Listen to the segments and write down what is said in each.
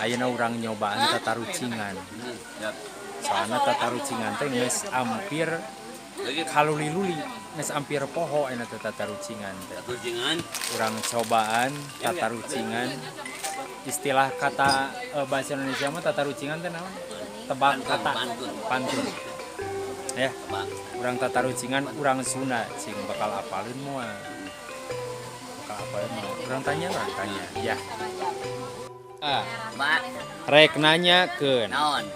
Ayeuna urang nyobaan tatarucingan. Soalna tatarucingan teh geus hampir kaluli-luli, geus hampir poho ayeuna teh tatarucingan teh. Kucingan. Urang cobaan tatarucingan. Istilah kata bahasa Indonesia mah tatarucingan teh naon? Tebak kata. Pantun. Pantun. Ya, Tebak. Urang tatarucingan urang Sunda sing bakal apalin moal. Bakal apalin moal. Urang tanya, urang tanya. Ya. Ah, Mbak, rek nanyakeun. Naon?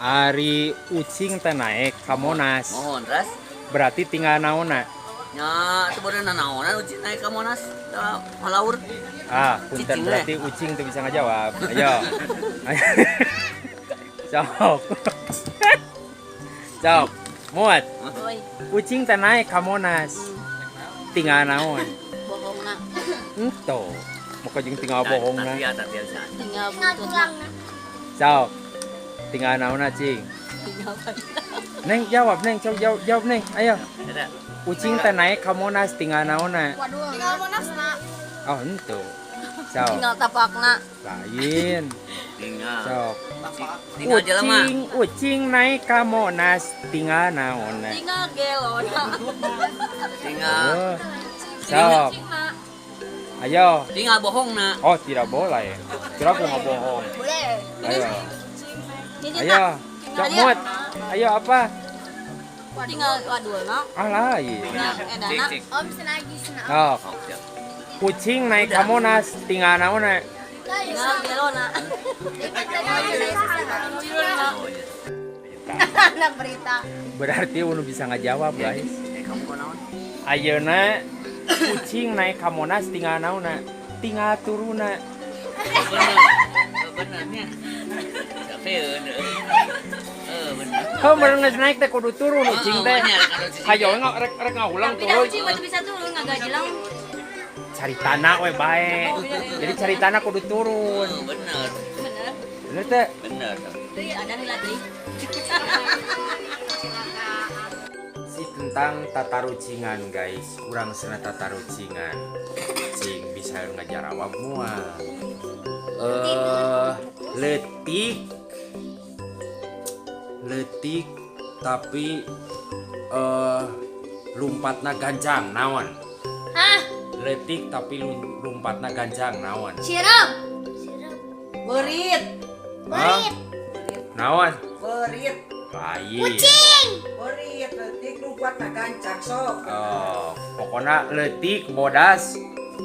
Ari ucing teh naek ka Monas. Mohon, ras. Berarti tinggal naonna? Nya, teu bener naonan ucing naik ka Monas. Da malaur. Ah, punten. Cicing, Berarti ucing tuh bisa ngajawab. Ayo. Ayo. Sok. Sok. Muat. Oi, Ucing teh naek ka Monas. Tinggal naon? Bohongna. Ento. Muka jeung tinggal bohongna. Tatia, tatia bisa. Tinggal buntutna. Sok. Tinggal naonna, Cing? Tinggal Neng jawab, Neng, coba jawab, jawab, Neng. Ayo. Ada. Ucing teh naek ka Monas tinggal naonna? Tinggal Monas na. Oh, ento. Sok. Tinggal tapakna. Lain. Tinggal. Sok. Tinggal jelema. Ucing, ucing naek ka Monas tinggal naonna? Tinggal gelona. Tinggal. Oh. Sok. Ayo. Tinggal bohongna. Oh, tidak boleh. Kira aku nggak bohong. Boleh. Ayo. Cincin. Ayo. Sok, Mut. Ayo apa? Tinggal wadulna. Ah, lain. Tinggal edana. Cik, cik. Om senagi senang. Sok. Oh, siap. Kucing naek ka Monas tinggal naonna? Tinggal gelona. Oh, iya. Anak berita. Berarti unu bisa ngajawab, guys. Eh, kamu kok naon? Ayeuna kucing naek ka Monas tinggal naonna? Tinggal turuna. Bener. Benernya. Siapa ya? Bener. Heuh, meureun geus naik teh kudu turun ucing teh. Oh, bener, kalau cicing. Hayo rek rek ngaulang Tapi dah turun. ucing masih bisa turun ngagajelang. Cari tanah we bae. Jadi cari tanah kudu turun. Oh, bener. Bener. Bener teh? Bener. Teuy ada nih latih. Si tentang tatarucingan, guys. Urang sana tatarucingan. Cing bisa ngajarawab moal? Leutik leutik tapi lumpatna gancang naon? Hah? Leutik tapi lumpatna gancang naon? Sirup. Beurit. Hah? Naon? Beurit. Lain. Kucing. Beurit leutik lumpatna gancang, sok. Oh, pokoknya leutik bodas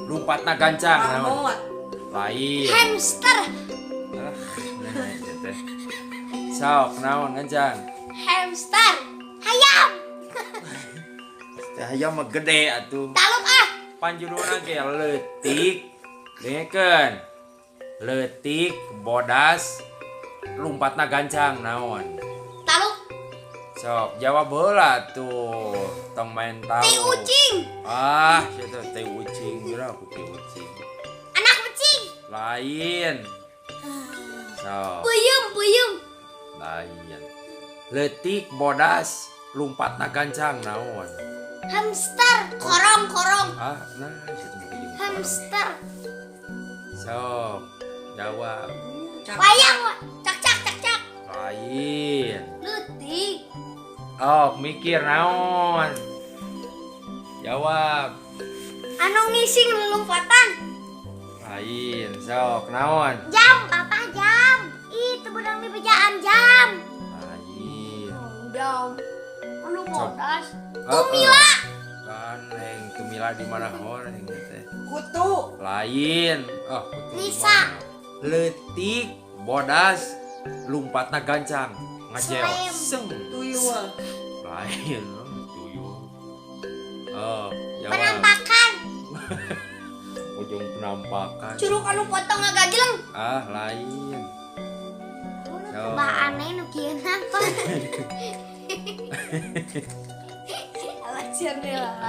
lumpatna gancang naon? Marmot. Lain. Hamster. Ah, nah, itu teh. Sok, naon gancang? Hamster. Hayam. Teh hayam mah gede atuh. Taluk ah. Panjudulna ge leutik. Dengekeun. Leutik bodas lumpatna gancang naon? Taluk. Sok, jawab heula tuh. Tong main tahu. Tai ucing. Ah, situ tai ucing, kira aku tai ucing. Anak ucing. Lain. Sok. Puyem, puyem. Lain. Leutik bodas lumpatna gancang naon? Hamster. Korong, korong. Ah, nah, situ mah jeung korong. Hamster. Sok, jawab. Wayang. Cak cak cak cak. Lain. Leutik. Oh, mikir naon? Jawab. Anu ngising lelumpatan. Lain, sok naon? Jam, papa jam. Itu benang di bejaan jam. Lain. Jam. Anu bodas. Tumila. Kan neng tumila di mana horeng teh. Kutu. Lain. Oh, kutu di Lisa. mana? Leutik bodas lumpatna gancang. Ngajel. Slem. Seng. Tuyul. Lain, oh, tuyul. Oh, jawab. Penampakan. Ujung penampakan. Curug anu potong ngagajeleng. Ah, lain. So. Bah aneh nu kieu apa?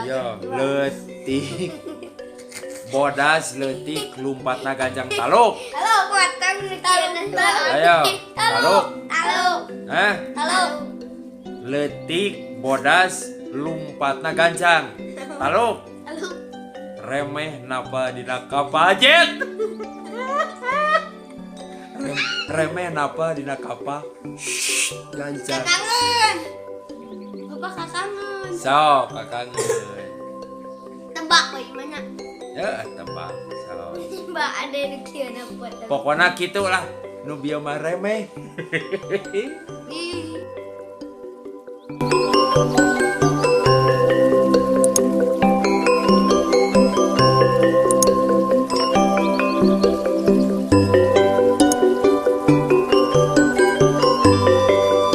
Ayo, leutik. Bodas leutik lumpatna gancang, taluk. Halo, potong nu kieu. Ayo, taluk. Taluk. Hah? Taluk. Leutik bodas lumpatna gancang. Taluk. Taluk. Remeh napa dina kapal jet. Remeh napa dina kapal. Shh, gancang. Kakangen. Bapak kakangen. Sok kakangen. Tebak we mana? Ya, tebak. Sok. Mbak ada di kieu buat. Pokoknya gitu lah. Nu bieu mah remeh. Di